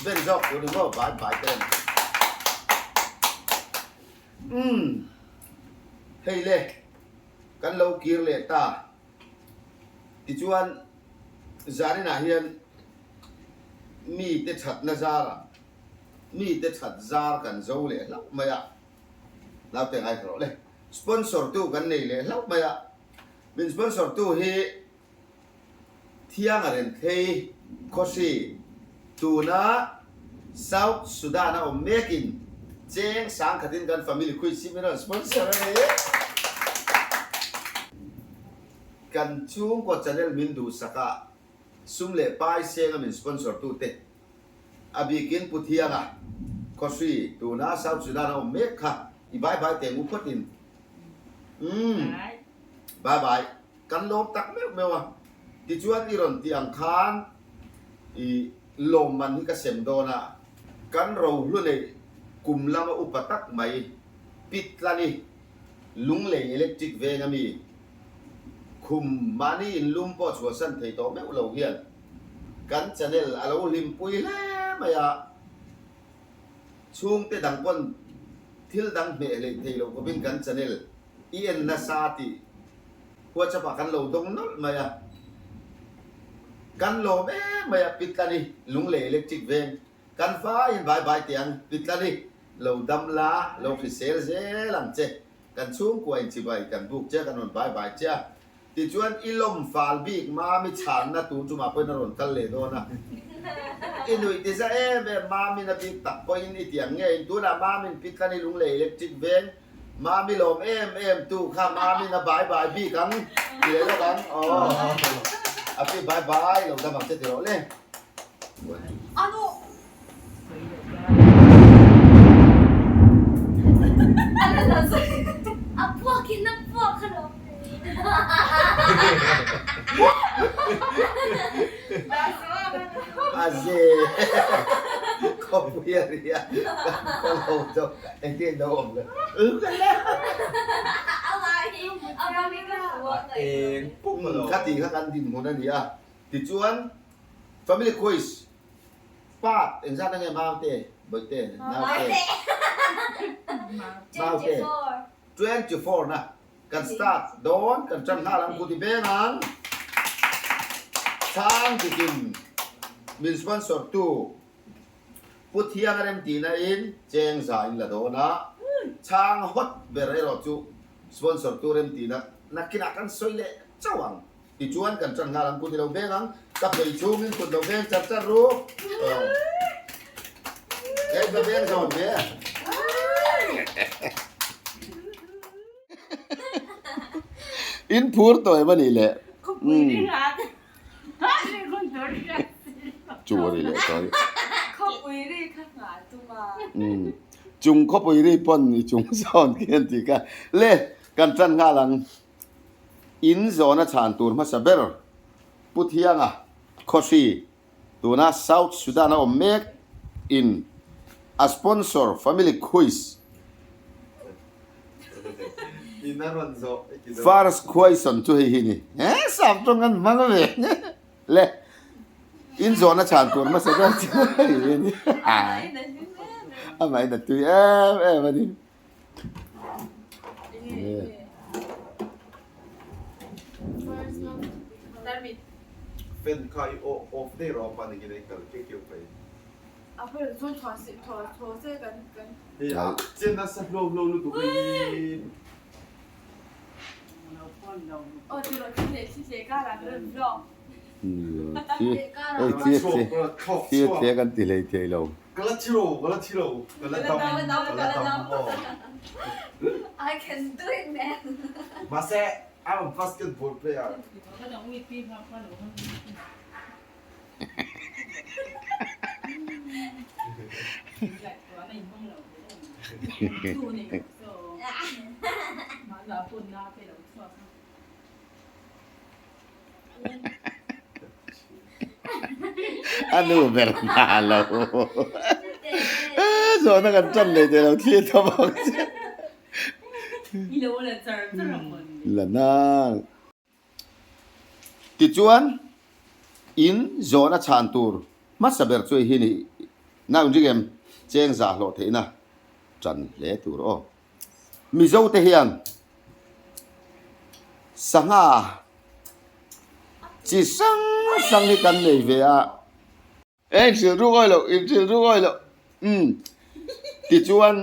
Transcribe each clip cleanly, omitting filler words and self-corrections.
Ben zawk tur ni maw bai bai te reng. Umm hei le kan lo kir leh ta tichuan zaninah hian mite thatna zarah mite that zar kan zo leh hlauh mai a, naute ngaithla rawh le sponsor tu kan nei leh hlauh mai a, min sponsor tu hi Thianga Renthei Khawhri, tuna South Sudan a awm mekin cheng sangkhatin kan family quiz hi min rawn sponsor a ni. Kan chhungkaw channel min duhsak a, sum leh pai senga min sponsor tute a bikin Pu Thianga Khawhri, tuna South Sudan a awm mek kha i bye bye teh ngu phawtin. Umm. Bye bye. Kan lawm tak meuh meuh a, tichuan i rawn tih ang khan i lawmman hi ka sem dawn a, kan rohlu neih kum lama upa tak mai Pitlani Lunglei Electric veng ami khum mahni inlum pawh chhuahsan thei tawh meuh lo hian kan channel a lo hlimpui hle mai a, chhungte dang pawn thil dang hmeh hleih thei lo khawpin kan channel i en nasa tih WhatsApp ah kan lo dawng nawlh mai a, kan lawm em mai a, Pitlani Lunglei Electric Veng kan faiin bai bai teh ang, Pitlani lo dam la, lo hrisel zel ang che, kan chhungkua in chibai kan buk che a, kan rawn bai bai che a, Tichuan i lawm fal bik Mami chhanna tur chu mah pawhin a rawn kal leh dawn a. I nuih ti za em em Mamin a bik tak pawhin i tiang ngeiin tunah Mamin Pitlani Lunglei Electric Veng Mami lawm em em tu kha Mamin a bai bai bik ang ti leh lawk ang aw a pi bai bai lo dam ang che ti rawh le. A ze khawpui a ri a kan khaw lo chu engtin lo awm le kha tih kha kan dinhmun a ni a tichuan family quiz Part engzat ange Maute, Bawihte, Naute, Maute, 24 na kan start dawn kan tan nghal ang kuti veng ang chhang dikin min sponsor tu Pu Thianga remtihna in cheng za in la dawn a, chhang hot ber erawh chu sponsor tu remtihna nakinah kan sawi leh chauh ang. Tichuan kan ṭan nghal ang, kut i lo veng ang, ka phei chhungin kut lo veng char char ru. Hei ka veng zawn ve. In phur tawh em a nih le? Chu a ri leh tawh. Chung khawpui ri pawn i chung zawn khi an ti kha. Le, kan ṭan nghal ang. In zawhna chhan tur hmasa ber Pu Thianga Khawhri, tuna South Sudan a awm mek in a sponsor family quiz First question chu hei hi ni. He sap tawng an hmang ve le. In zawhna chhan tur hmasa ber chu hei hi ni. Amah in a tui em em a ni. Fan kha i off daih rawh pa ningin ei kal keuh keuh phei. Hei a chen nasa hlo hlo lutuk hei. Thli thli kan ti hlei thei lo. Ka la thi lo, ka la thi lo, ka la dam, ka la dam aw. I can do it man. Mahse, I'm a basketball player. A nu ber hna lo. Zawhna kan tan leh teh lo thlir tawp ang che. La nang. Tichuan, in zawhna chhan tur hmasa ber chu hei hi ni. Nau inring em? Cheng zah hlawh theihna ṭan hle tur aw. Mizo te hian sangha chi hrang hrang hi kan nei ve a. E inhrilh ruk awi loh, inhrilh ruk awi loh. Umm. Tichuan,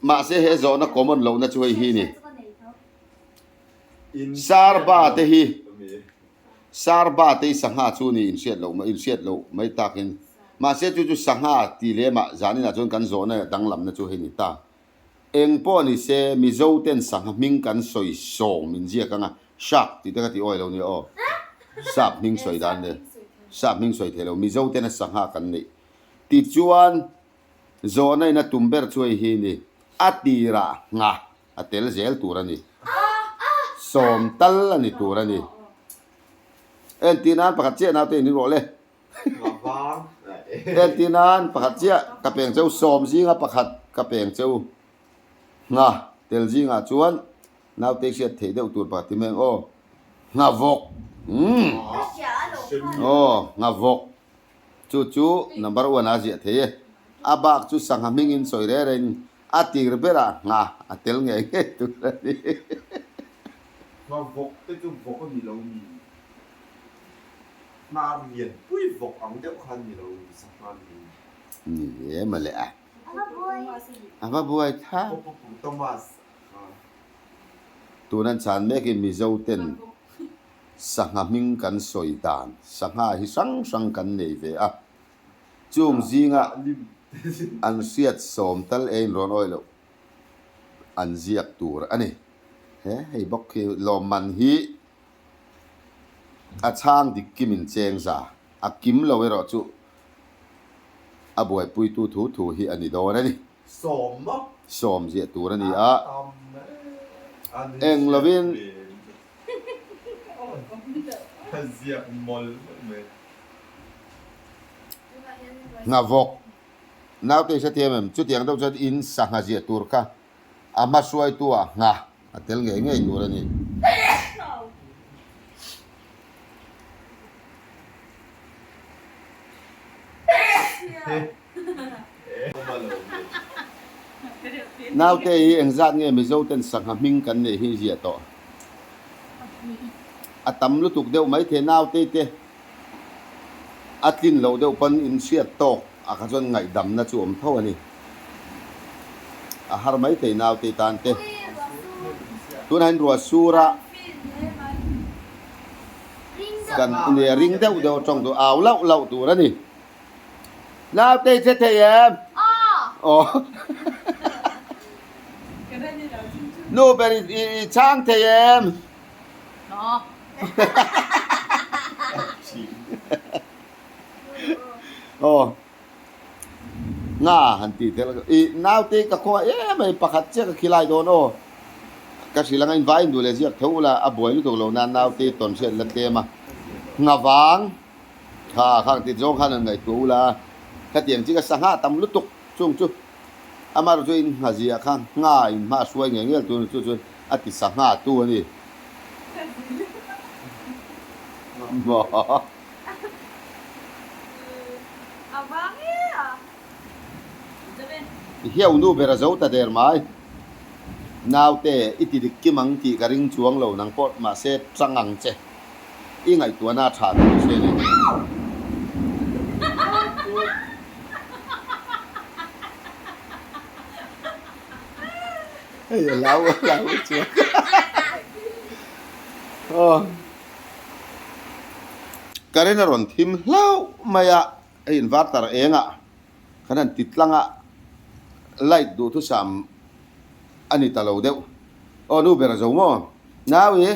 mahse he zawhna common lohna chu hei hi ni. Sarba te hi, Sarba te hi sangha chu ni inhriat loh, inhriat loh mai takin. Mahse chu chu sangha ti lemah zaninah chuan kan zawhna danglamna chu hei ni ta. Eng pawh ni se, Mizo ten sangha hming kan sawi sawm in ziak anga, shark tih te kha ti awi lo nia aw. Sap hming sawi dan le. Sap hming sawi thei lo, Mizo tena sangha kan neih. Tichuan, zawhna in a tum ber chu hei hi ni, a tirah ngha a tel zel tur a ni. Sawm tal a ni tur a ni. Entir nan pakhat chiah naute in rawh le. Entir nan pakhat chiah ka peng cheu sawm zinga pakhat ka peng cheu ngha tel zingah chuan naute hriat theih deuh tur pakhat ti mai ang aw ngha vawk umm aw ngha vawk chu chu number one a ziah thei e a bak chu sangha hmingin sawi reng reng a tir berah ngha a tel ngei ngei tur a ni. Ngha vawk te chu vawk a ni lo mi? Hnar lian pui vawk ang deuh khan ni lo sangha ni. Ni e mawle a. A va buai tha. Thomas kha. Tun an chhan mek hi Mizo ten sangha hming kan sawi dan sangha hi hrang hrang kan nei ve a. Chung zinga an hriat sawm tal e in rawn awih loh an ziak tur a ni. He hei bawk hi lawmman hi. A chhang dik kim in cheng za, a kim lo erawh chu a buaipuitu thu thu hi a ni dawn a ni. Sawm maw? Sawm ziah tur a ni a. Eng lovin. Nghavawk, naute i hrethiam em? Chutiang deuh chuan in sangha ziah tur kha A hma hruaitu ah ngha a tel ngei ngei tur a ni. Naute hi engzat nge Mizo ten sangha hming kan neih hi ziah tawh. A tam lutuk deuh maithei naute te a tlin loh deuh pawn in hriat tawk a kha chuan ngaihdamna chu awm tho a ni. A har mai thei naute tan te. Tunah hian ruah sur a kan nia ring deuh deuh a tawng tur au lauh lauh tur a ni. Naute i che thei em? Aw. Nu ber i chhang thei em? Aw nga han tih tel i naute ka khaw em mai pakhat chiah ka khilai dawn aw ka hrilh anga invai in duh leh ziak tho ula a buai lutuk lo nan naute tawn hriat la tlem a nga vang kha khang tih zawng khan han ngaihtuah ula khatiang chi ka sangha tam lutuk chung chu Amar chu in ngha ziah kha ngha in hma hruai ngei ngel tur chu chuan a ti sa ngha tu a ni. I hiau nu ber a zo ta der mai. Naute i ti dik kim ang tih ka ring chuang lo nang pawh mahse chang ang che. I ngaihtuahna a tha tur che ni. Hei a hlau a hlau a chuak aw current a rawn thim hlauh mai a hei inverter eng ah kan han ti tlang a light duhthusam a ni ta lo deuh aw nu ber a zo maw nau i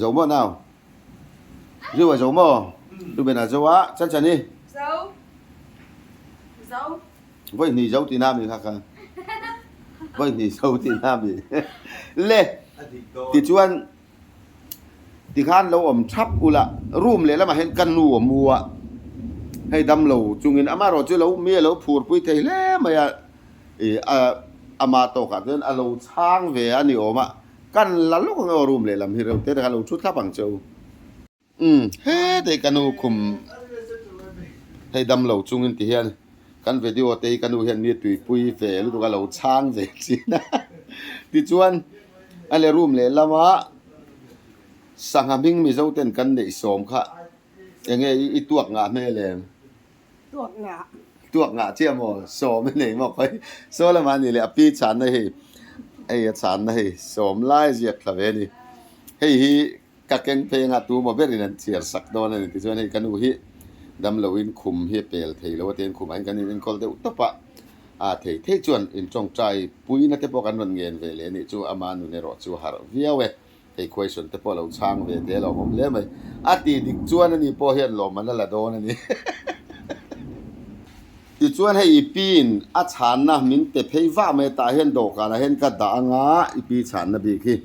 zo maw nau. Riu a zo maw? Ruben a zo a, chan chan i. Zo. Zo. Voi hnih zo ti na mi kha kha. Voi hnih zo ti na mi. Le. Ti chuan ti khan lo awm thap ula room leh lamah hian ka nu a mu a. Hei dam lo chungin amaherawh chu lo mi a lo phur pui thei hle mai a. I a ama tawkah chuan a lo chhang ve a ni awm a. Kan la lawk ang aw room lehlam hi reuh te kha lo thu thlap ang che u. Umm hetei ka nu khum Hei damlo chungin ti hian kan video te hi ka nu hian mi tuipui ve lutuk a lo chhang ve thin a. Tichuan a le room lehlamah sangha hming Mizo ten kan neih sawm kha enge i tuak ngah hmel em? Tuak ngah. Tuak ngah chiah maw? Sawm i nei maw khawi? Saw lamah a ni leh a pi chhanna hei hei a chhanna hei sawm lai ziak thla ve a ni. Hei hi Ka keng phei anga tu maw berin an chhiar sak dawn a ni tichuan hei ka nu hi damloin khum hi a pel thei lo a tiin khumah hian kan in enkawl deuh tawp a, a thei thei chuan in tawngtai puina te pawh kan rawn ngen ve leh a nih chu ama nun erawh chu a harh viau e, hei question te pawh a lo chhang ve te a lo awm hle mai, a tih dik chuan ani pawh hian lawmman a la dawn a ni. Tichuan hei i piin a chhanna min pe phei vah mai tah hian dawhkanah hian ka dah anga i pi chhanna bik hi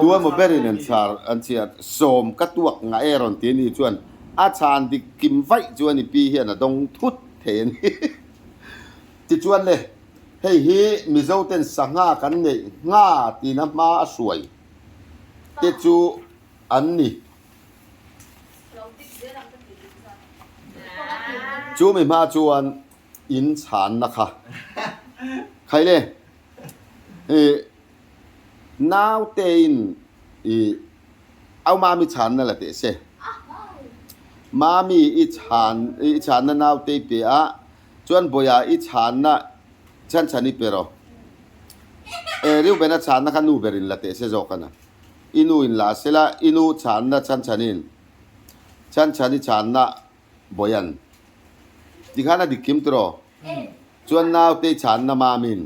tuemaw berin an chhar an chhiar sawm ka tuak ngah e rawn ti ni chuan a chhan dik kim vaih chuan i pi hian a dawng thut thei a ni. Tichuan le hei hi Mizo ten sangha kan neih ngha tina hma a hruai te chu an ni. Chu mi hma chuan in chhanna kha khai le i naute in i au mami chhanna la teh se mami i chhan i chhanna naute i pe a chuan bawia i chhanna chhan chhan i pe rawh e Reuben-a chhanna kha nu berin la teh se zawk a na. I nu in la sela, i nu chhanna chhan chhanin, chhan chhan i chhanna Bawian. Tikhan a dik kim tiraw? Chuan naute i chhanna Mamin.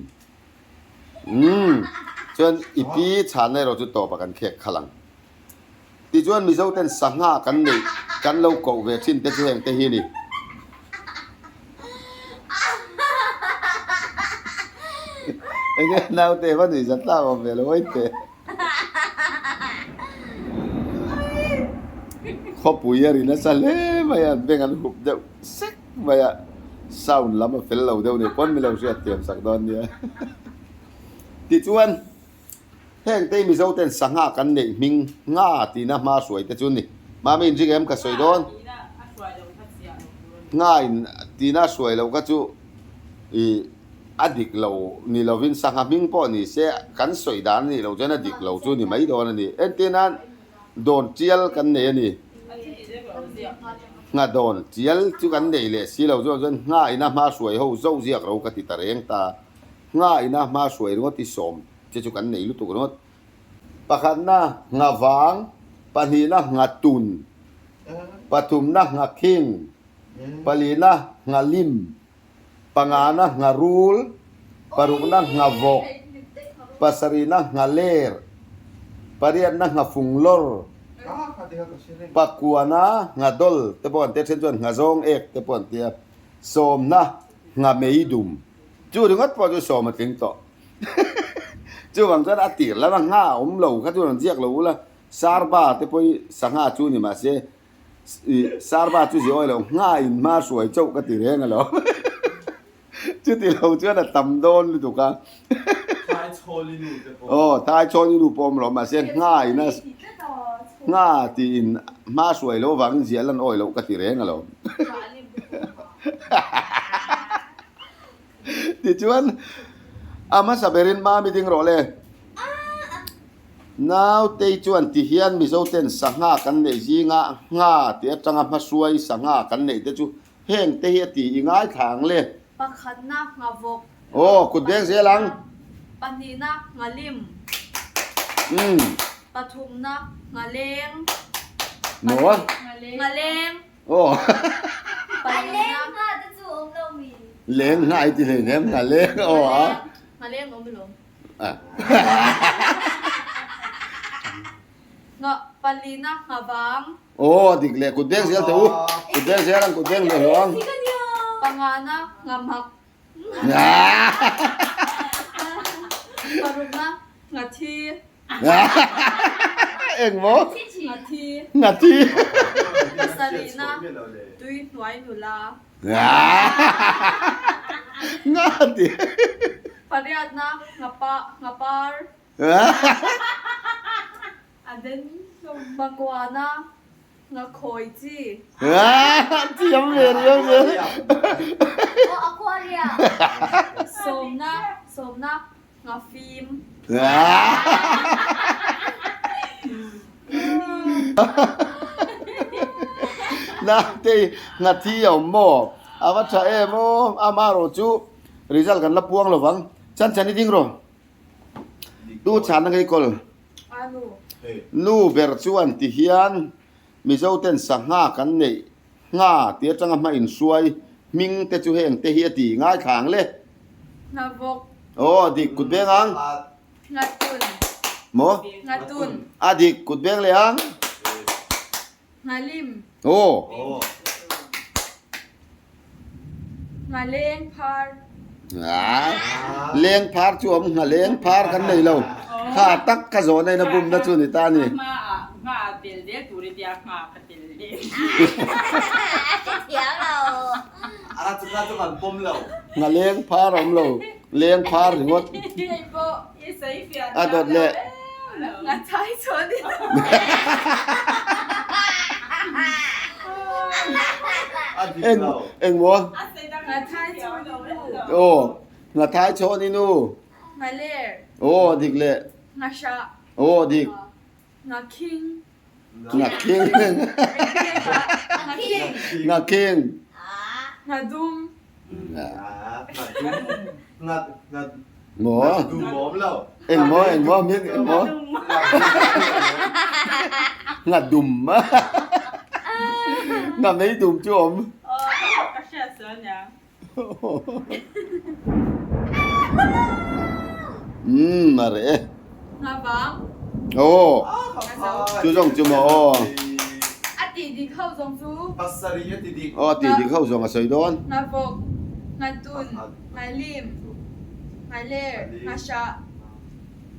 Umm. Chuan i pi chhanna erawh chu tawpah kan khek khalh ang. Tichuan Mizo ten sangha kan neih kan lo koh ve thin te chu heng te hi ni. Enge naute va nuih zat tlak awm ve lo awih teh. Khawpui a ri nasa hle mai a, an beng an hup deuh sek mai a, sound lam a fel lo deuh ni pawn mi lo hriat thiam sak dawn nia. Tichuan, heng te hi Mizo ten sangha kan neih hming nga tina hma hruai te chu ni. Mami inring em ka sawi dawn? Nga in tina hruai loh kha chu ih. A dik lo ni lovin sangha hming pawh ni se kan sawi dan a nih loh chuan a dik lo chu ni mai dawn a ni. Entir nan dawn tial kan nei a ni. Ngha dawn tial chu kan nei leh si lo chuan chuan ngha ina hma hruai ho zo ziak ro ka ti ta reng ta. Ngha ina hma hruai ringawt i sawm che chu kan nei lutuk ringawt. Pakhatna ngha vang, pahnihna ngha tun, pathumna ngha khing, palina ngha lim. Pangana ngharul, parukna nghavawk, pasarihna nghaler, pariatna nghafunglawr, pakuana nghadol te pawh an tia, then chuan nghazawng ek te pawh an tia, sawmna nghameidum. Chu ringawt pawh chu sawm a tling tawh. Chuvang chuan a tir lama ngha a awm lo kha chu rawn ziak lo ula, sarba te pawh hi sangha chu ni mahse I Sarva chu ziawi lo ngha in hma hruai chauh ka ti reng alo. Chuti lo chuan a tam dawn lutuk a. Thai chhawl i nu te pawh. Aw thai chhawl i nu pawh awm lo mahse ngha in a ngha tih in hma hruai lo avangin ziah lan awi loh ka ti reng alo. Tichuan a hmasa berin mami ding rawh le. Nautei chuan ti hian Mizo ten sangha kan neih zinga ngha tih atanga hmahruai sangha kan neih te chu heng te hi a ti i ngaithla ang le. Pakhatna nghavawk. Aw, kut beng zel ang. Pahnihna nghalim. Umm. Pathumna nghaleng. Maw? Nghaleng. Aw. Pahnihna. Leng ngha i ti hleinem nghaleng aw a. Nghaleng awm alawm. Ngah palina ngha vang. Aw dik leh kut beng zel teh u. Kut beng zel ang kut beng leh hlawh ang. Pangana ngha mak. Parukna ngha thi. Eng maw? Ngha thi. Ngha thi. Pasarihna tui hnuai nula. Nga ti. Pariatna ngapa ngapar. Pakuana. Nga khawi chi. Thiam ve riau zel. Aw aquarium. Sawmna sawmna nga fim. Nautei nga thi a awm maw? A va tha em aw, amaherawh chu result kan la puang lovang. Chan chan i ding rawh. Tu chhanna ngei kawl. Nu ber chuan ti hian Mizo ten sangha kan neih ngha ti atanga hma inhruai hming te chu heng te hi a ti ngai thlang le. Hnavawk. Aw a dik kut beng ang. Nghatun. Maw? Nghatun. A dik kut beng leh ang. Nghalim. Aw. Nghaleng phar. Leng phar chu awm nghaleng phar kan nei lo. Kha tak ka zawhna in a bumna chu ni ta a ni. Nghaleng phar a awm lo. Leng phar ringawt. A dawt leh. Eng eng maw? Aw, Ngathai chhawn i nu. Aw, dik leh. Aw, dik. Ngakhing. Ngakhing. Maw? Eng maw eng maw min eng maw? Ngadum. Ngamei dum chu awm. Umm a reh e. Aw chu zawng chu maw aw. A tih dik ho zawng chu. Aw a tih dik ho zawng a sawi dawn. Nghavawk, Nghatun, Nghalim, Nghaler, Nghasah,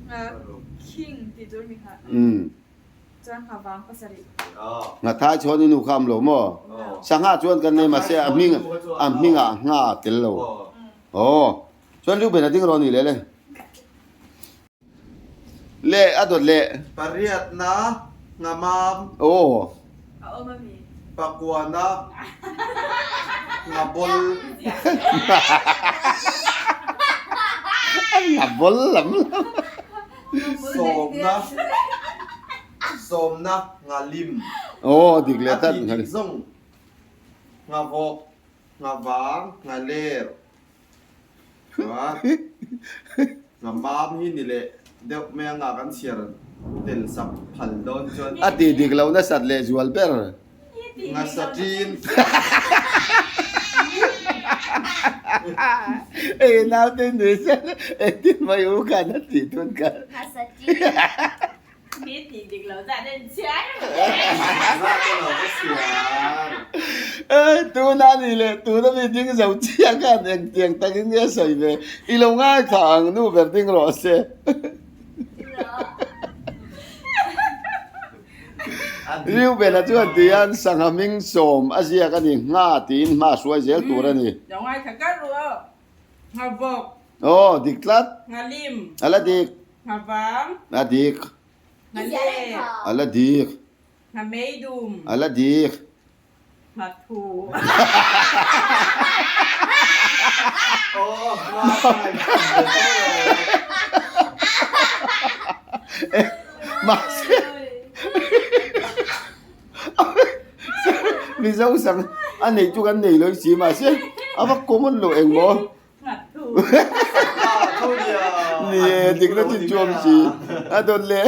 Nghakhing tih tur mi kha. Chuan nghavang pasarih. Nghathai chuan i nu kha awm lo maw? Sangha chuan kan nei mahse a hming a hmingah ngha a tel lo. Aw. Chuan Reuben a ding rawh ni leh le. Le a dawt leh. Pariatna nghamam. Aw. A awm a mi. Pakuana nghabol. A nghabol lam lam. Sawmna Sawmna Nghalim Aw dik leh tlat A ti dik zawng Nghavawk Nghavang Nghaler Chuan Nghamam hi ni leh deuh mai a nga kan chhiar tel sak phal dawn chuan A ti dik lo nasat leh zual ber. Ngasaṭin. Ei naute nui zel engtin mai u khan a tih thun kha. Ngasaṭin. Mi tih dik lo zat en chiar. Zat a lo va chhiar. Ei tuna ni leh tuna mi ding zo chiah khan engtiang takin nge sawi ve i lo ngaithla ang nu ber ding rawh se. Reuben-a chuan tihian sangha hming sawm a ziak a ni, Ngha tiin hma hruai zel tur a ni. Lo ngaithla kar ru aw. Ngha vawk. Aw, dik tlat. Ngha lim. A la dik. Ngha vang. A dik. Ngha le. A la dik. Ngha meidum. A la dik. Ngha thu. Aw, ngha kai thum ve tawh lo. Mahse Mizo sang a neih chu kan nei lo i si mahse a va common lo eng maw? Ni e, dikna chin chu awm si a dawn le.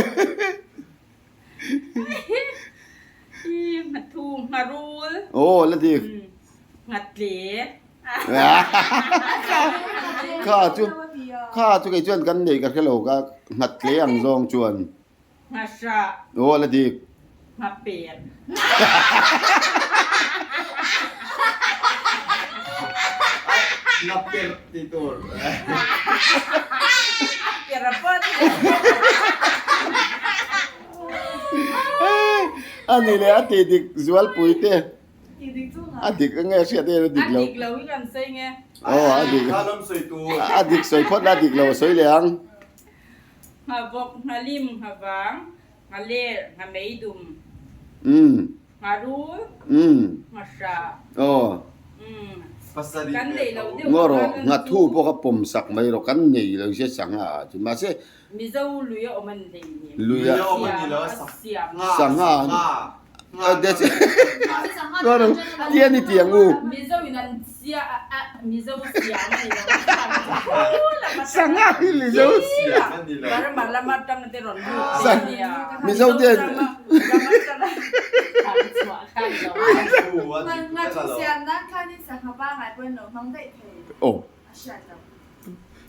Nghathu, ngharul. Aw, la dik. Nghatle. Kha chu, kha chu kei chuan kan nei ka hre lo ka nghatle ang zawng chuan. Nghahrah. Aw, la dik. Nghaper. Nghaper tih tur. Per a pawh ni. A ni leh a tih dik zualpui te. A dik nge hriat em a dik lo. A dik lo hi kan sawi nge. Aw a dik. A dik sawi phawt la a dik lo a sawi leh ang. Nghavawk, nghalim, nghavang, nghaler, nghameidum. Umm. Ngharul, Nghahrah. Aw. Pasarih Kan ve nei lo tho. deuh Ngaw rawh, khan an nghathu chu. pawh kha pawm sak mai rawh, kan nei lo sia sangha ah chu. Mahse. Mizo lui a awm an hlei nen. Lui a. Lui a awm an ni lo a siam. Sangha. Ngha. Ngaw rawh, tian i ti ang u. Mizo in an sia a Mizo siam a ni lo. Sangha hi Mizo siam a ni lo. Burma lama tang te rawn lut te nia. Mizo te. Aw.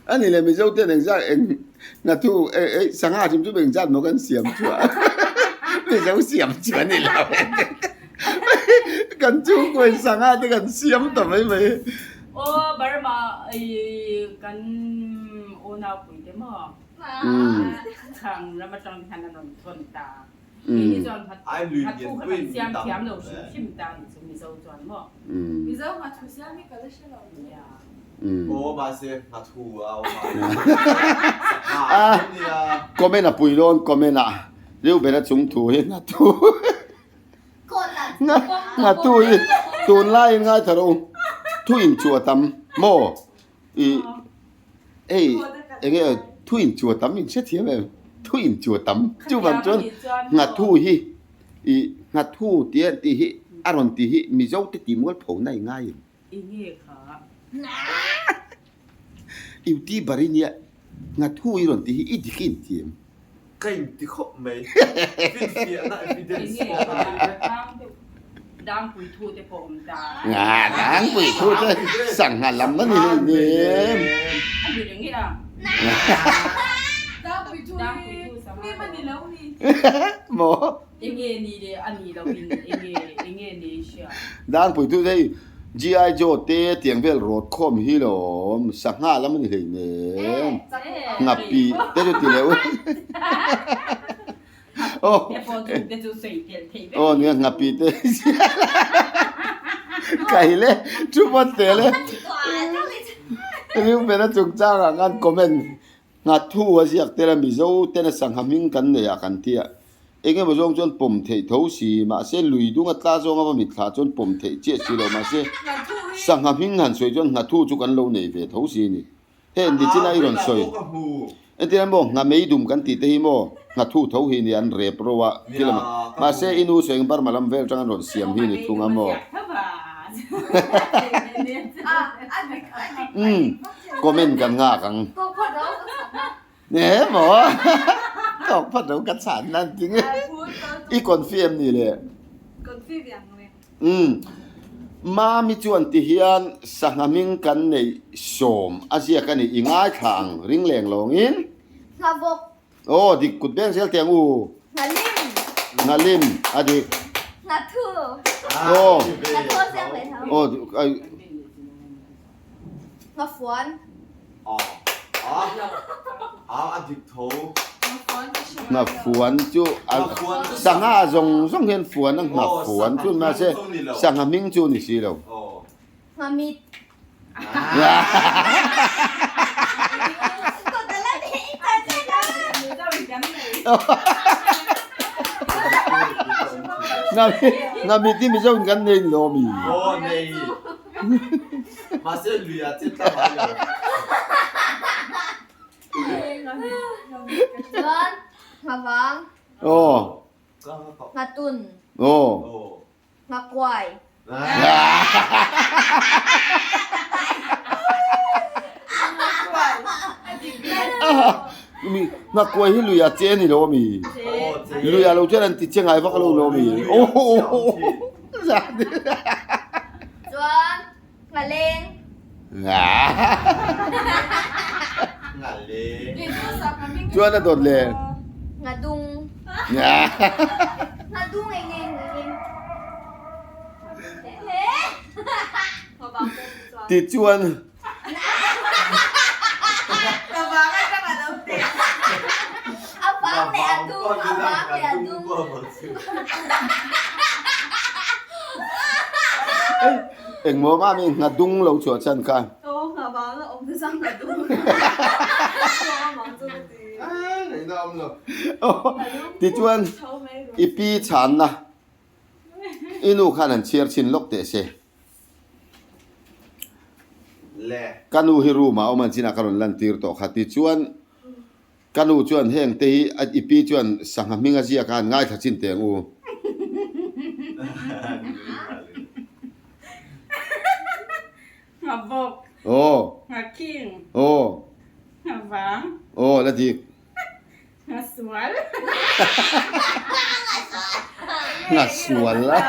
A ni le Mizo ten engzat eng nghathu sangha hrim chu engzat maw kan siam chu a. Mizo siam chu a ni lo. Kan chhungkaw in sangha te kan siam ta mai mai. Aw Burma kan unau pui te maw. Chhang ram atang te hian an rawn thawn ta. Keini chuan nghathu kha kan siam thiam lo hrim hrim ta ni chu Mizo chuan maw. Mizo nghathu siam hi ka la hre lo. Aw mahse nghathu a awm a. Comment a pui dawn comment ah Reuben a chung thu hi nghathu nghathu hi tunlaiin ngaithla rawh u thu inchuh a tam maw i Hei eng nge thu in chu a tam in hrethiam em? Thu in chu a tam. Chuvang chuan nghathu hi ih nghathu tih a tih hi a rawn tih hi Mizo te tih mual pho na i ngai em? Youtuber i nia nghathu i rawn tih hi i dik i inti em? Ka inti khawp mai. Finfiahna evidence pawh ka nei vek. Dangpui thu te pawh awm ta. Nga dangpui thu te sangha lam a ni hlei nem. A ni reng e a. Dangpui thu hi hnim a ni lo ni. Maw? Enge ni le a ni lo in enge enge ni i hria. Dangpui thu te hei GI Joe te tiang vel rawt khawm hi lawm sangha lam a ni hlei nem. Ngapih te chu ti leh u. Aw aw nia ngapih te kai le thu pawn teh le Reuben a chungchang ah khan comment nghathu a ziak tel a Mizo ten a sangha hming kan nei ah kan ti a eng emaw zawng chuan pawm theih tho si mahse lui dung a tla zawng ava mitthla chuan pawm theih chiah si lo mahse sangha hming han sawi chuan nghathu chu kan lo nei ve tho si a ni. Heng ni chin a i rawn sawi. Entir maw nghamei dum kan tih te hi maw nghathu tho hi ni an rep ro a thil a mahse i nu sawi ang Burma lam vel tang an rawn siam hi ni thung a maw. Umm comment kan nghak ang. Nge maw tawk phat ro ka chhan nan ti nge i confi em ni le. Umm. Mami chuan ti hian sangha hming kan neih sawm a ziak a ni. I ngaithla ang ring leng lawngin. Nghavawk. Aw dik kut beng zel teh ang u. Nghalim. Nghalim a dik. Nghathu. Aw. Nghathu a ziak leh tho. Aw ai. Nghafuan. Aw. A a dik tho. Nghafuan chu a sangha zawng zawng hian fuan a nghafuan chu mahse sangha hming chu ni si lo. Nghamit. Nghamit hi Mizo in kan nei ni lo ami? Aw nei. Mahse lui ah chet tla ngai lo. Chuan nghavang. Aw. Nghatun. Aw. Nghakuai. Nghakuai hi lui ah che a ni lo ami? Lui ah lo chuan an ti che ngai vak lo lo ami? Chuan Nghaleng. Chuan a dawt le. Nghadung. Nghadung eng eng eng. Tichuan. A vang leh a dum, a vang leh a dum. Engmaw mami ngha dung lo chhuah chan kha. Aw ngha vang a awm te chuan ngha dung. Tichuan i pi chhanna. I nu khan an chhiar chhin lawk teh se. Le. Ka nu hi room ah awm an chinah ka rawn lan tir tawh kha tichuan ka nu chuan heng te hi i pi chuan sangha hming a ziak a an ngaithla chin teh ang u. Ngha bawk. Aw. Ngha king. Aw. Ngha vang. Aw la dik. Ngha sual. Ngha sual la.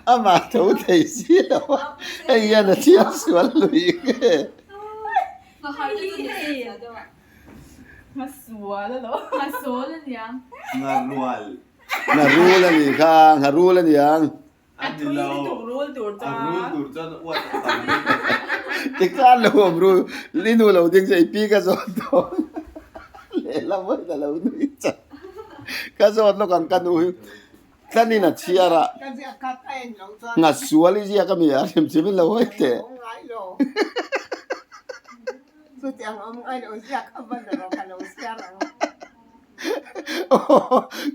Amah tho thei si lo a, hei hian a thiam sual lui nge. Ngha sual a lo. Ngha sual a niang. Ngha rual. Ngha rul a nih kha, ngha rul a niang. A thui lutuk rul tur chuan. A rul tur chuan uat a tam lutuk. Tikhan lo awm ru, i nu lo ding che i pi ka zawt dawn. Lehlam hawiin a lo nui chat. Ka zawt lawk ang ka nu hi. Tlanin a chhiar a. Ngha sual i ziak a mi a hrimhrim in lo hawi teh.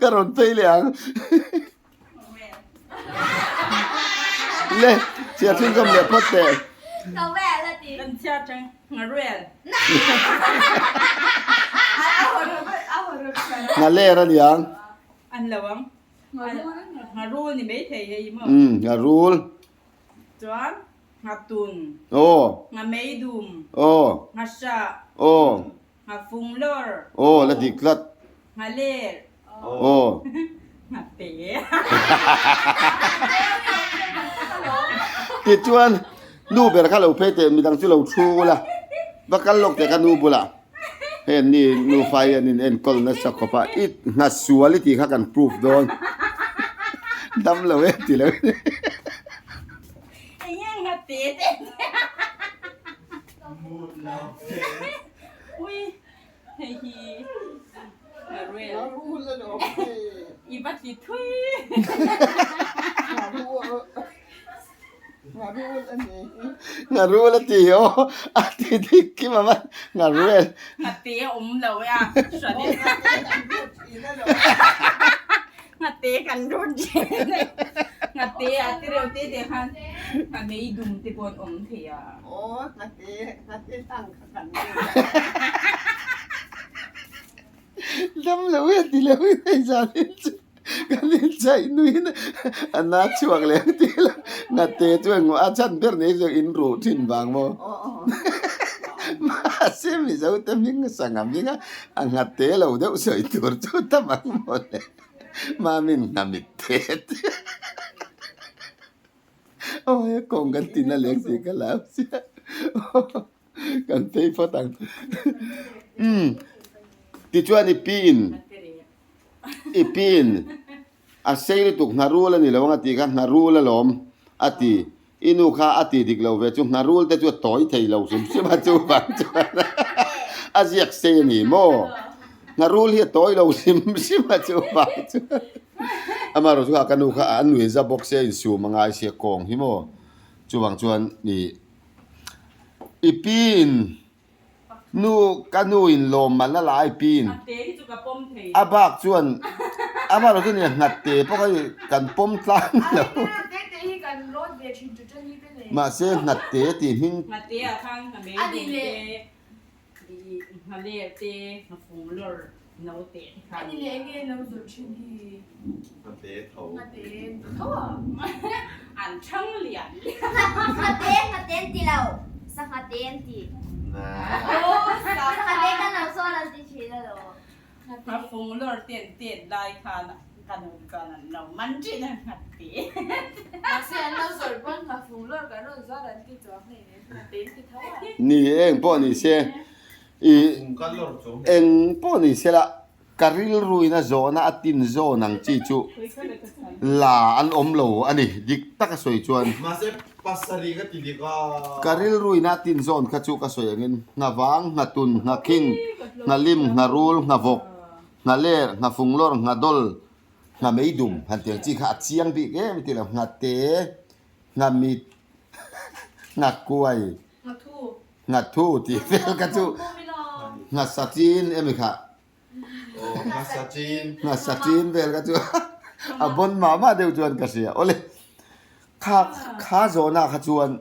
Ka rawn phei leh ang. Le, chhiar thin zawm leh phawt teh. Kan chhiar tang Ngaruel. Ngaler a niang. An lo ang. Ngarul ni mai thei hei maw. Umm, ngarul. Chuan ngatun. Aw. Ngameidum. Aw. Ngasah. Aw. Ngafunglawr. Aw, la dik tlat. Ngaler. Aw. Ngate. Tichuan, nu ber kha lo phei teh, midang chu lo thu ula. Va kal lawk teh ka nu bulah. Hei an ni nufa hi an in enkawl nasa khawp a, i hna sual i tih kha kan proof dawn. Dam lo e ti lo in. Enge ngate te. Ui hei hi Ngaruel i va ti thui. Ngarul a ti aw a ti dik khi mama Ngaruel. Ngate a awm lo e a hran in. Ngate kan rut zel e. Ngate a ti reuh te te khan ngamei dum te pawh an awm thei a. Dam lo e ti lo in hei zan in chu kan in chhaih nuin a na chhuak leh ang tih lo ngate chu engmaw a chhan ber nei chu in ruh thin vang maw mahse mizo te hming sangha hming a a ngate lo deuh sawi tur chu tam ang maw le mamin nghamit te te. Awi a kawng kan tin a leng tih ka lam chiah kan phei phawt ang umm tichuan i pi in i pi in a sei lutuk ngharul a ni lo ang a tih kha ngharul alawm a ti i nu kha a ti dik lo ve chu ngharul te chu a tawi thei lo hrim hrim a chuvang chuan a ziak sei a ni maw. Ngharul hi a tawi lo hrim hrim a chuvang chuan amaherawh chu ka nu kha a nui za bawk sia insum a ngai sia kawng hi maw chuvang chuan ih i pi in nu ka nu in lawm man a la a i pi in a bak chuan amaherawh chu nia nghat te pawh kha kan pawm tlang lo mahse nghat te tih hming. Nghaler te, nghafung lawr no teh te khan. Ani leh enge lo zawrh thin hi? Nghate tho. Nghate tho a. An thang lian lian. Nghate, nghate an ti lo. Sa nghate an ti. Sa nghate kan lo sawn an ti thin alawm. Nghafung lawr te an tet lai khan kan awm chuan an lo man thin a nghate. Mahse an lo zawrh pawn nghafung lawr kan rawn zuar an ti chuang hleinem. Ni eng pawh ni se i eng pawh ni se la ka rilru in a zawhna a tin zawn ang chi chu la an awm lo a ni dik tak a sawi chuan ka rilru in a tin zawn kha chu ka sawi angin nghavang nghatun nghakhing nghalim ngharul nghavawk nghaler nghafunglawr nghadawl nghameidum han tih ang chi kha a chiang bik em ti lo nghate Nghamit, Nghakuai, Nghathu tih vel kha chu Nghasachin emi kha. Nghasa chin. Nghasa chin vel kha chu a bon mah mah deuh chuan ka hria. Awle, kha kha zawhna kha chuan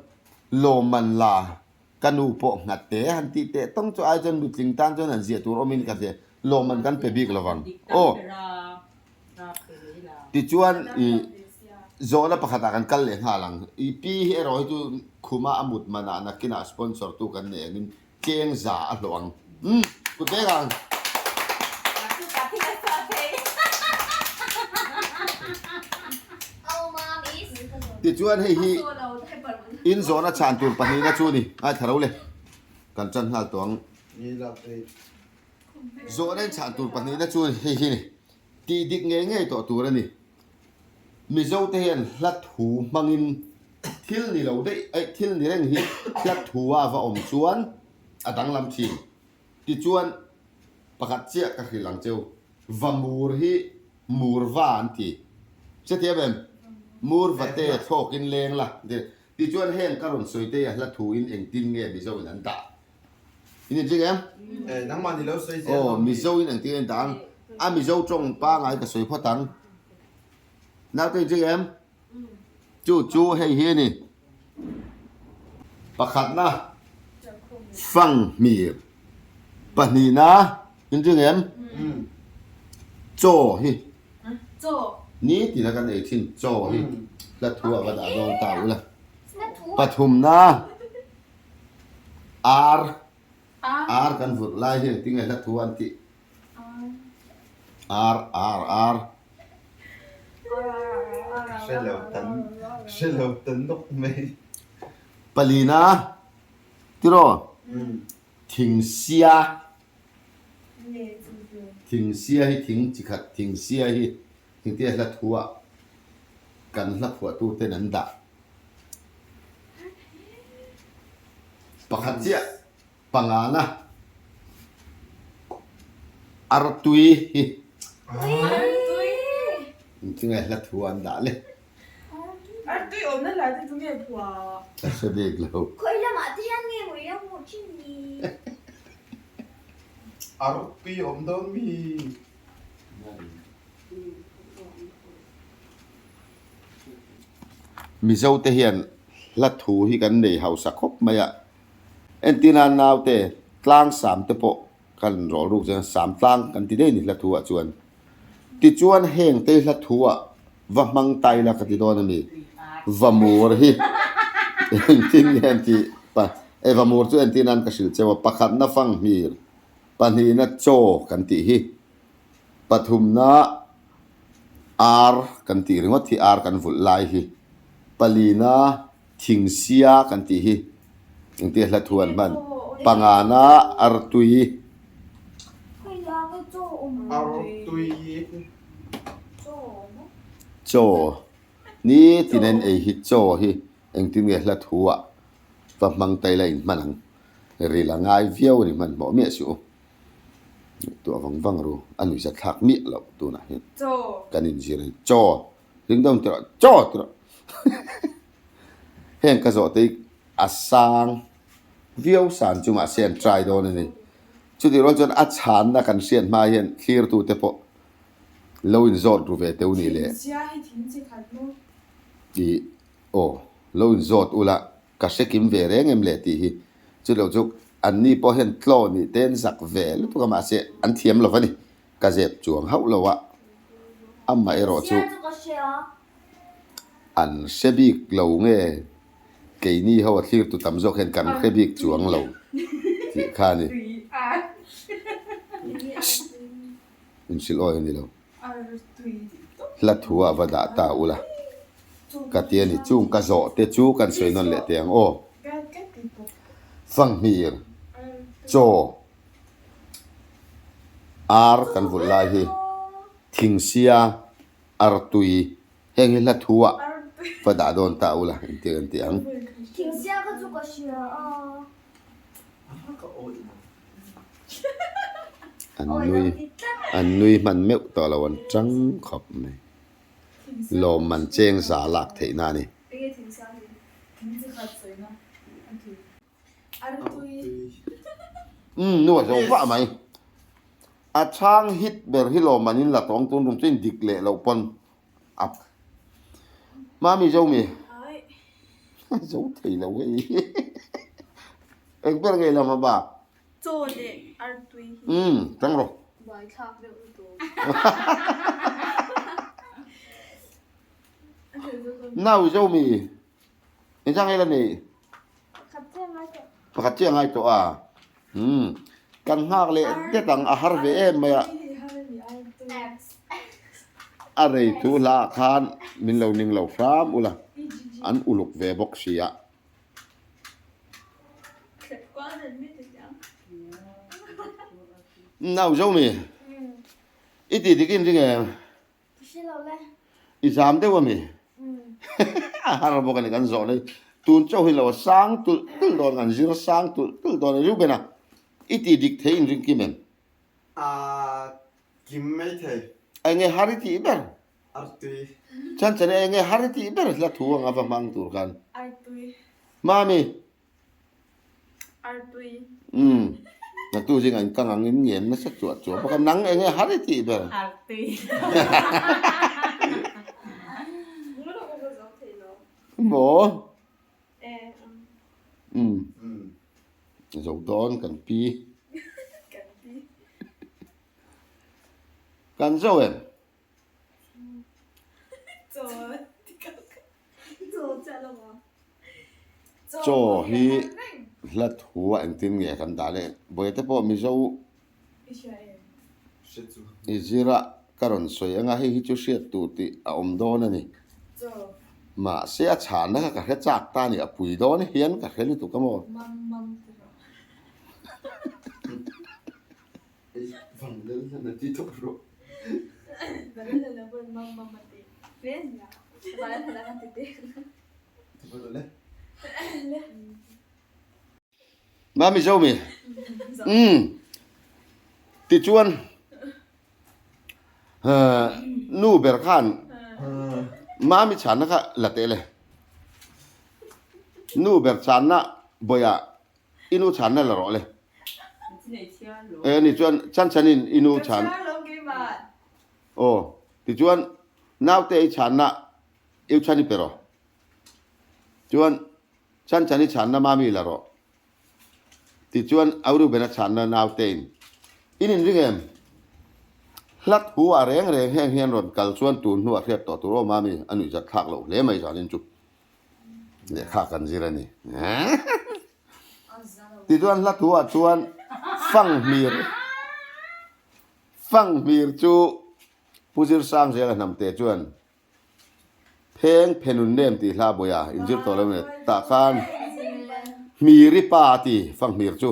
lawmman la ka nu pawh nghat te han tih teh tawng chu ai chuan nutling tan chuan han ziah tur awmin ka hria. Lawmman kan pe bik lovang. Aw. Tichuan i zawhna pakhatah kan kal leh nghal ang. I pi hi erawh hi chu khuma a mut manah nakinah sponsor tu kan nei angin tleng za a hlawh ang. Umm kut vek ang. Tichuan hei hi in zawhna chhan tur pahnihna chu ni. Ngaithla ro le. Kan tan nghal tawh ang. Zawhna in chhan tur pahnihna chu hei hi ni. Tih dik ngei ngei tawh tur a ni. Mizote hian hla thu hmangin thil ni lo daih aih thil ni reng hi hla thu a va awm chuan a danglam thin. Tichuan pakhat chiah ka hrilh ang cheu, va mur hi mur va an ti. Hrethiam em? Mur va te thlawkin leng la. Tichuan heng ka rawn sawi te a hla thu in engtin nge Mizo in an dah? In inching em? Eh, nangmah ni lo sawi zel. Aw, Mizo in engtin en dah ang? A Mizo tawng pangai ka sawi phawt ang. Naute inching em? Chu chu hei hi a ni. Pakhatna, fang hmir. Pahnihna, inching em? Chaw hi. Ni tina kan ei thin chaw hi. Hla thu ah va dah dawn ta ula. Pathumna. Ar ar kan vurh lai hi engtin nge hla thu an tih? Ar ar ar. Hre lo tan hre lo tan nawk mai. Palina tiraw thingsia thingsia hi thing chi khat thingsia hi engtin nge hla thu ah kan hla phuahtu ten an dah. Pakhat chiah pangana artui hi engtinge hla thu an dah le. Artui awmna lai te chu nge phua? Ka hre bik lo. Khawi lamah te hian nge maw i lo hmuh thin ni? Artui awm dawn mi? Mizote hian hla thu hi kan nei hausa khawp mai a, entirna naute tlang sam te pawh kan rawh ruk chuan sam tlang kan ti daih a ni hla thu ah chuan. Tichuan heng te hla thu ah va hmang tai la ka ti dawn a ni. Va mur hi engtin nge an tih pa e va mur chu entir nan ka hrilh cheu a, pakhatna fanghmir, pahnihna chaw kan tih hi. Pathumna ar kan tih ringawt hi ar kan vulh lai hi palina thingsia kan tih hi engtia hla thu an hman pangana artui chaw nitin an ei hi chaw hi engtin nge hla thu ah va hmang ta ila in hman ang ril a ngai viau a ni hmanhmawh miah suh u. Tuah vang vang ru, a nuih zat thlak miah loh tunah hian kan inzir a ni. Chaw, ring deuh tirah chaw tirah heng ka zawh te hi a sang viau san chu mahse an try dawn a ni. Chutih rual chuan a chhanna kan hriat hma hian thlirtute pawh lo inzawt ru ve teuh ni le tih aw lo inzawt ula. Ka hre kim ve reng em le tih hi chu lo chu anni pawh hian tlaw nih te an zak ve lutuk a mahse an thiam lo va ni ka zep chuang hauh lo a amah erawh chu an hre bik lo nge keini ho a thlir tu tam zawk hian kan hre bik chuang lo tih kha a ni inhrilh awi a ni lo. Hla thu ah va dah ta ula ka ti a ni. Chung ka zawh te chu kan sawi nawn leh teh ang aw. Fanghmir, chaw, ar kan vulh lai hi thingsia, artui heng hi hla thu ah va dah dawn ta ula engtir an ti ang. Thingsia kha chu ka hria a. An nui an nui hman meuh tawh lo an tang khawp mai. Lawmman cheng za lak theih na a ni. Umm nu a zo vah mai. A chhang hit ber hi lawm an in la tawng tun rum chu in dik leh loh pawn a Mami zo mi zo thei lo hei eng ber ngei lam a ba. Chaw leh artui hi. Umm tang rawh. Buaithlak deuh lutuk. Nau zo mi engzah ngei la nei? Pakhat chiah ngai tawh. Pakhat chiah ngai tawh a. Umm kan nghak leh det ang a har ve em mai a. A rei thu hla ah khan min lo ning lo hram ula an uluk ve bawk si a. Nau zo mi i tih dik in ring em? I zam deuh a mi? A har bawk a ni kan zawh na hi. Tun chauh hi lo a sang tulh tulh dawn kan zir sang tulh tulh dawn a Reuben a i tih dik thei in ring kim em? A kim mai thei. Enge har i tih ber? Artui. Chan chan enge har i tih ber hla thu anga va hmang tur khan. Artui. Mami. Artui. Umm. Natu zingah in kang ang in ngen nasa chuah chuah bawk a nang enge har i tih ber. Artui. Maw? Eh. Umm. Zo dawn kan pi. Kan pi. Kan zo em? Chaw hi hla thu a engtin nge kan dah le? Bawihte pawh Mizo i zira ka rawn sawi anga hei hi chu hriat tur tih a awm dawn a ni. Mahse a chhanna kha ka hre chak ta a ni, a pui dawn hian ka hre lutuk a maw? Mah Mizo mi? Umm. Tichuan nu ber khan Mami chhanna kha la teh le. Nu ber chhanna bawihah I nu chhanna la rawh le. E ni chuan chan chan in i nu chhan. Aw tichuan naute i chhanna i chhan i pe rawh. Chuan chan chan i chhanna mami la rawh. Tichuan Aurubena chhanna naute in in inring em? Hlat hu ah reng reng heng hian rawn kal chuan tun hnuah hriat tawh tur aw mami a nuihzat thlak loh hle mai zanin chu. Lehkha kan zir a ni. Tichuan hla thu ah chuan Fanghmir Fanghmir chu Pu Zirsangzela hnamte chuan Pheng Phenun Nem tih hla buai a inzir tawh lo nge tah khan Hmiri pa a ti Fanghmir chu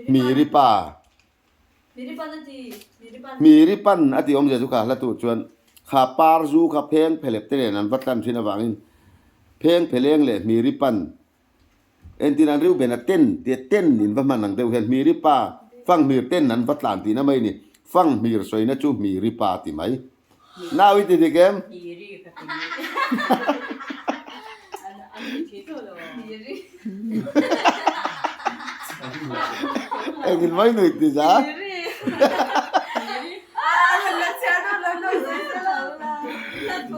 Hmiri pa Miri pan a tih awmzia chu kha hla tur chuan kha par zu kha pheng phelep te nen an va tlan thin avangin pheng pheleng leh miri pan entin an Reuben a ten tia ten in va hman ang deuh hian miri pa fanghmir ten an va tlan tihna mai a ni. Fanghmir sawina chu miri pa a ti mai. Nau i ti dik em? Engin mai nuih ti za?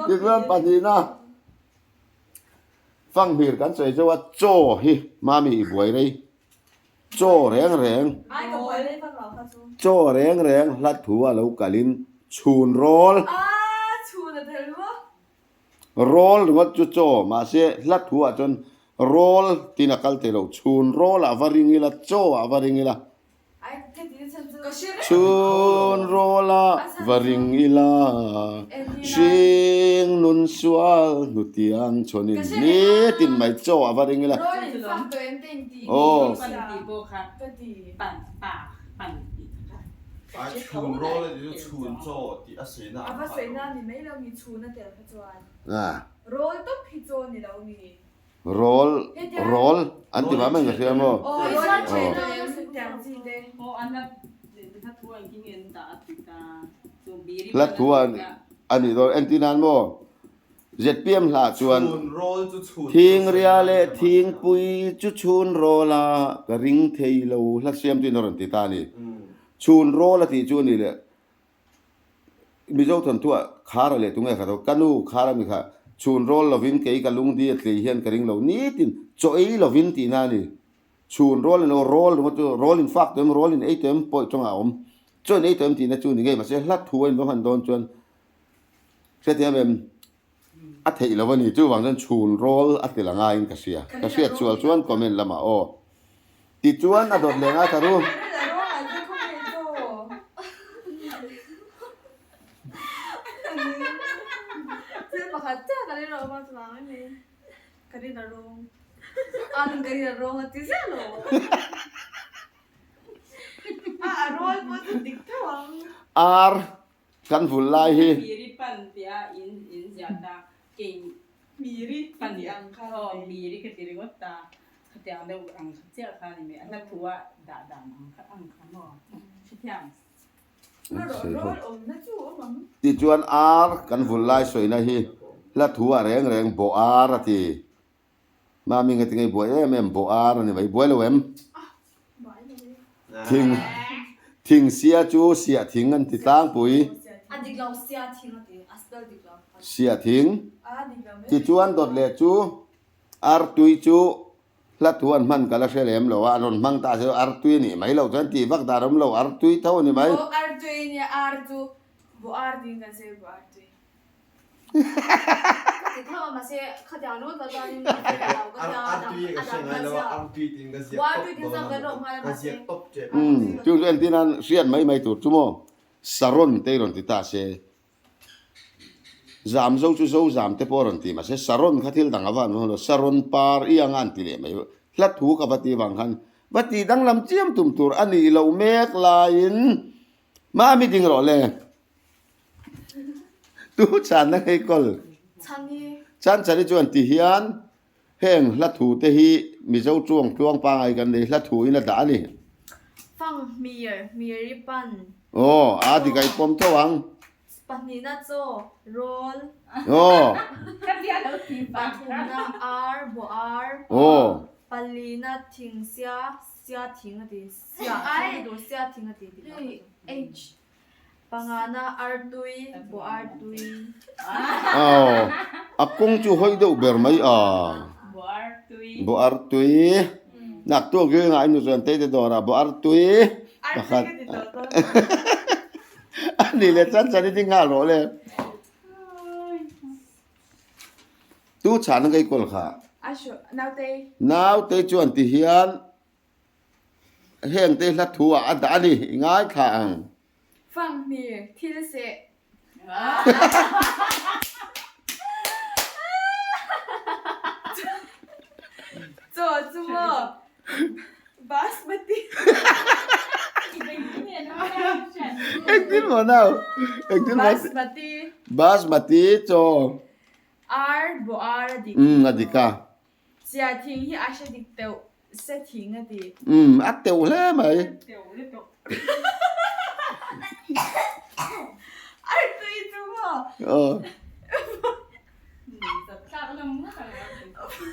Tichuan pahnihna fanghmir kan sawi zeuh a, chaw hi mami i buai rei. Chaw reng reng Chaw reng reng hla thu a lo kalin chhun rawl Rawl ringawt chu chaw mahse hla thu ah chuan rawl tin a kal thei lo chhun rawl ah va ring ila chaw ah va ring ila Chhun rawl ah va ring ila Hring nun sual hnutiang chhawnin nitin mai chaw ah va ring ila. Aw. Rawl rawl an ti mah mai ka hria maw? Hla thu a nih dawn entir nan maw? Zpm hla chuan Thingria leh thingpui chu chhun rawl a ka ring thei lo hla siam tuin a rawn ti ta a ni. Chhun rawl a tih chu a ni leh Mizo thawnthuah khar a leh tunge kha tho ka nu khar a mi kha chhun rawl lovin kei ka lungdi a tlei hian ka ring lo nitin chaw ei lovin tihna a ni. Chhun rawl emaw rawl emaw chu rawl in fak tawh em rawl in ei tawh em pawih tawngah a awm. Chaw in ei tawh em tihna chu ni ngei mahse hla thu a inva hman dawn chuan hrethiam em a theih lo a ni. Chuvang chuan chhun rawl a ti la ngaiin ka hria. Ka hriat sual chuan comment lamah aw. Tichuan a dawt leh ngai ta ru. Ar kan vul lai hi. Miri pan ang kha aw miri ka ti ringawt ta khatiang deuh ang kha chiah kha ni mai a hla thu a dah dan ang kha ang kha maw hrethiam. Tichuan ar kan vul lai sawina hi hla thu ah reng reng bawh ar a ti. Mami nga tinge i buai em em bawh ar a ni mai buai lo em? Thing thing sia chu siah thing an ti tlangpui. Siah thing tichuan dawt leh chu artui chu hla thu an hman ka la hre lem lo a, an rawn hmang ta se artui a nih mai loh chuan tih vak dan a awm lo artui tho a ni mai. Chu chu entir nan hriat mai mai tur chu maw Saron te i rawn ti ta se Zam zo chu zo zam te pawh a rawn ti mahse Saron kha thil dang a va an lo Saron par i anga an ti leh mai hla thu ka va ti vang khan va tih danglam chiam tum tur a nih loh mek laiin Mami ding rawh le. Tu chhanna ngei kawl. Chan chani chuan ti hian heng hla thu te hi Mizo chuang tluang pangai kan nei hla thu in a dah a ni. Fang hmir hmir i pan. Aw a dik a i pawm tho ang. Pahnihna chaw rawl. Aw. Pathumna ar bawh ar. Aw. Palina thing sia sia thing a ti sia thing tur sia thing a ti tih lah ka chu. Pangana artui, bawh artui. Aw, a kawng chu hawi deuh ber mai a. Bawh artui. Bawh artui. Nak tuak ri ngah inu chuan tei te dawrah bawh artui pakhat. A ni le chan chan i ti nghal rawh le. Tu chhan ang ka i kawl kha. Naute chuan ti hian. Heng te hla thu ah a dah a ni, i ngaithla ang. Fanghmir thil seh. Chaw chu maw Basmati. Engtin maw nau? Engtin maw? Basmati. Basmati chaw. Ar bawh ar a dik. Umm a dik a. Chia thing hi a hre dik teuh se thing a ti. Umm a teuh hle mai. Teuh lutuk. Artui chu maw? Aw. Thlak lam ngawt ang artui.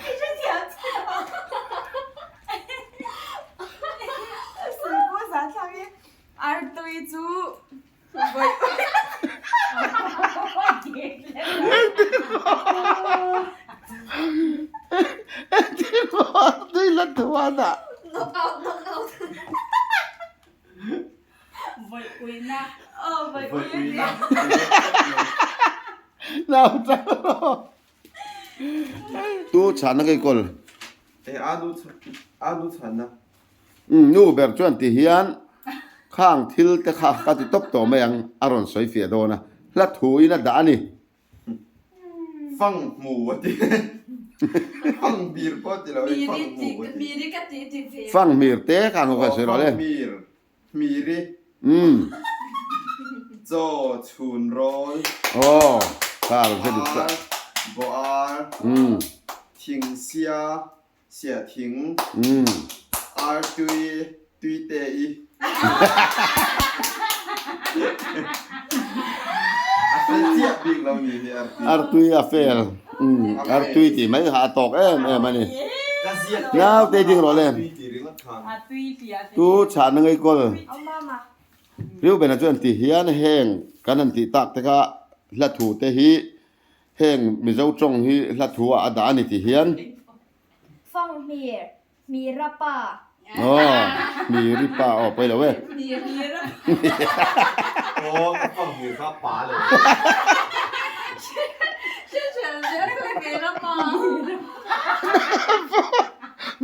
I hre thiam chiah a. Sui pawh za thlak hi artui chu Tu chhana kei kawl. Nu ber chuan ti hian khang thil te kha ka ti tawp tawh mai ang a rawn sawi fiah dawn a, hla thu in a dah a ni. Fang hmu a ti. Fang hmir pawh a ti lo e, fang hmu a ti. Fang hmir te kha ang ka sawi rawh le. Fang hmir, hmiri. Chaw chhun rawl. Aw, kha a rawn hre dik chiah. Ar, bawh ar, thing sia. Siah thing, ar tui, tui te i. A fel chiah bik lo ni hi ar tui. Ar tui a fel. Ar tui tih mai kha a tawk em em a ni. Naute ding rawh le. Tu chhahna ngei kawl. Reuben-a chuan ti hian heng kan han tih tak te kha hla thu te hi heng Mizo tawng hi hla thu ah a dah a ni ti hian. Fanghmir, Mira pa. Aw, Miri pa aw pawi lo e. Aw, ka fanghmir kha pa lo.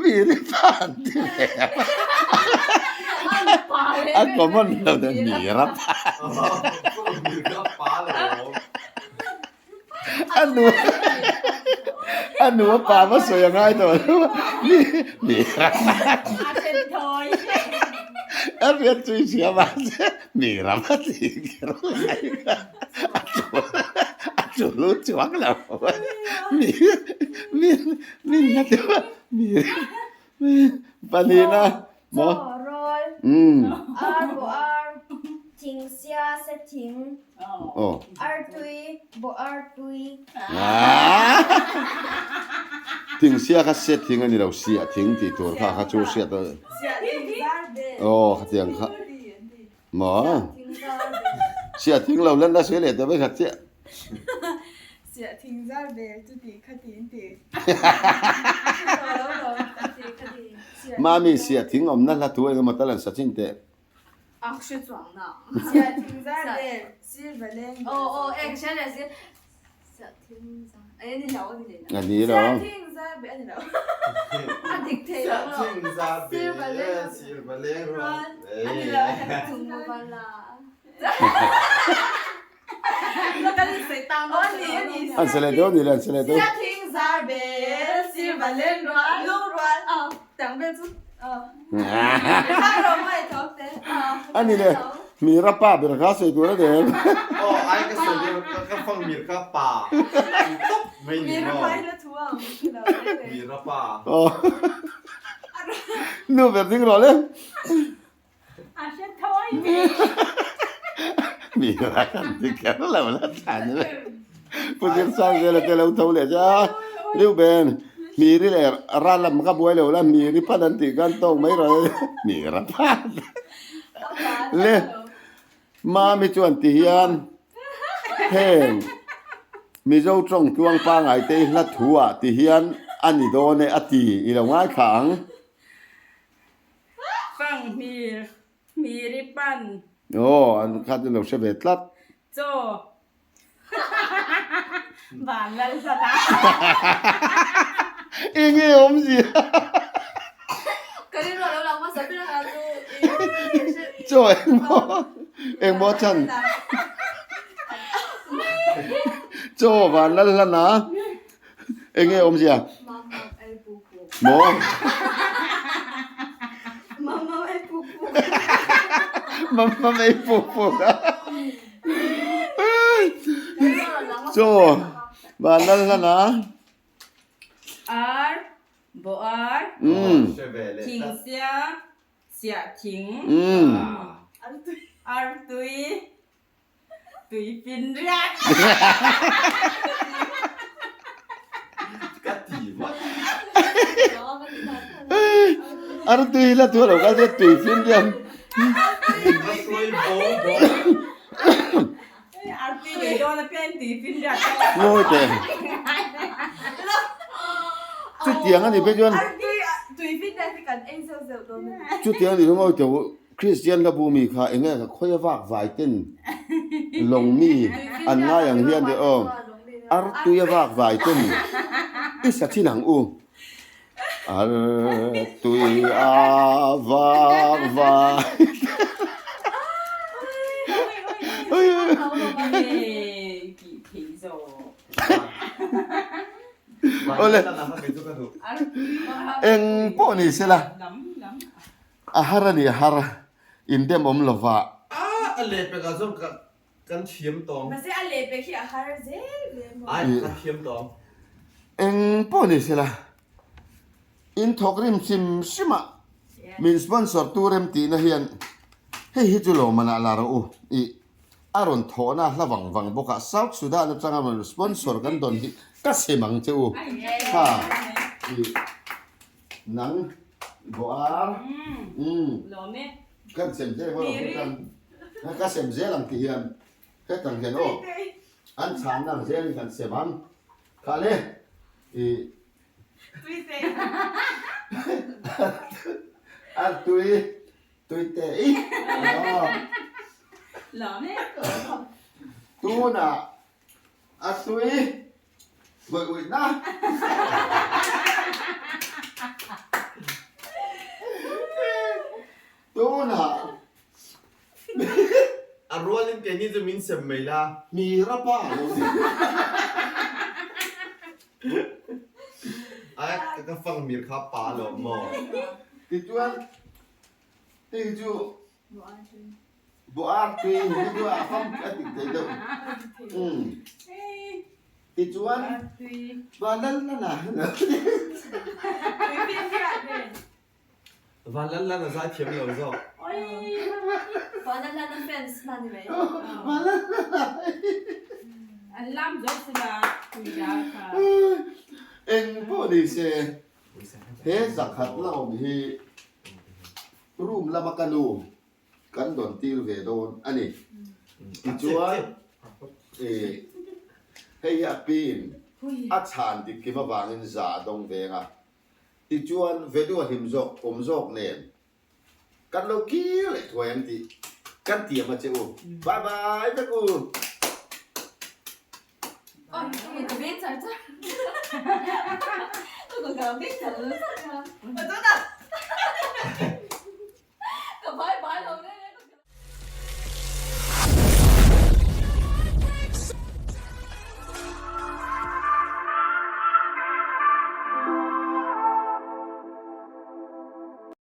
Miri pa an ti ve a. A common lo de Mira pa. Fanghmir kha pa lo. A nu a nu a pa va sawi a ngai tawh lo mi mi a riat chu i hria mahse mi ram a ti kher lai kha a chul a chul chuang lo mi mi mi na deuh a mi mi pahnihna maw umm. Ar bawh ar thing sia se thing. Ar tui bawh ar tui. Thing sia kha se thing a ni lo sia thing tih tur kha kha chu hriat a aw khatiang kha maw sia thing lo lan la sawi leh tawh mai khat chiah. Sia thing zar ve chuti khati in ti. Mami sia thing awmna hla thu engemaw tal an sa chin teh. A ni lo. An sa leh dawn ni le an sa leh dawn. A ni le Mira pa ber kha sawi tur a ni em? Aw ai ka sawi dawn ka fang mir kha pa tawp mai ni maw Mira pa. Aw nu ber ding rawh le. Mira kan ti kher lo la thlan le. Pu Zir Sang zel a te lo tho leh cha. Reuben, Miri leh ral lam ka buai lo la, Miri phat an tih khan tawk mai rawh le. Mira phat. Le, Mami chuan ti hian heng Mizo tawng tluang pangai te i hla thu ah ti hian a ni dawn e a ti i lo ngaithla ang. Fang hmir, hmir i pan. Aw, an khat in lo hre ve tlat. Chaw. Van lal hlat a. Enge awmzia? Ka rilru a lo lang hmasa ber a chu. Chaw engmaw engmaw chan. Chaw van lal hlan a. Enge awmzia? Maw? Mamma ei puk puk a. Chaw van lal hlan a. Ar, bawh ar, thing sia, siah thing, ar tui. Tui pin riak. Ka ti vat. Ar tui la tu lo ka che tui pin riak. Tui bo bo. Ar tui nei dawn a pian tui pin riak. Ngawi teh. Chutiang a ni phei chuan. Ar tui tui pin riak hi kan ei zeuh zeuh dawn a ni. Chutiang a ni chu ngawi teh u. Kristian la bu mi kha enge ka khawi a vak vai ten lawng mi an ngai ang hian teh aw ar tui a vak vai ten i sa thin ang u ar tui a vak vai Awle eng pawh ni sela. A har a ni, a har. Indem awm lova. A lehpek ah chuan ka kan thiam tawng. Mahse a lehpek hi a har zel zel maw. Ai ka thiam tawng. Eng pawh ni sela, in thawk rim hrim hrim ah min sponsor tu rem tihna hian hei hi chu lawmman ah la rawh u i a rawn thawhna hla vang vang bawk ah South Sudan atanga rawn sponsor kan dawn hi ka sem ang che u ha i. Nang Boar umm kan sem zel maw kan ka sem zel ang ti hian hetang hian aw an chhanna ang zelin kan sem ang kha le ih a tui tui teh i aw tunah a tui Vawih uih na. Tunah. A rualin keini chu min sem mai la. Mi rapa a lo ni. A ka fang mir kha pa lo maw. Tichuan hei chu Buar tui hi chu a fam a ti thei deuh. Umm. Tichuan Vanlalhlana Vanlalhlana zai thiam lo zawk. Vanlalhlana fans hna ni mai. Vanlalhlana. An lam zawk sila tui dar kha. Eng pawh ni se he zakhat la awm hi Room lama ka nu kan dawn tir ve dawn a ni. Tichuan ih hei hi a pin a chhan dik kim avangin za a dawng veng a. Tichuan vedu a hlim zawk awm zawk nen kan lo kir leh thuai ang tih kan tiam a che u. Bye bye vek u.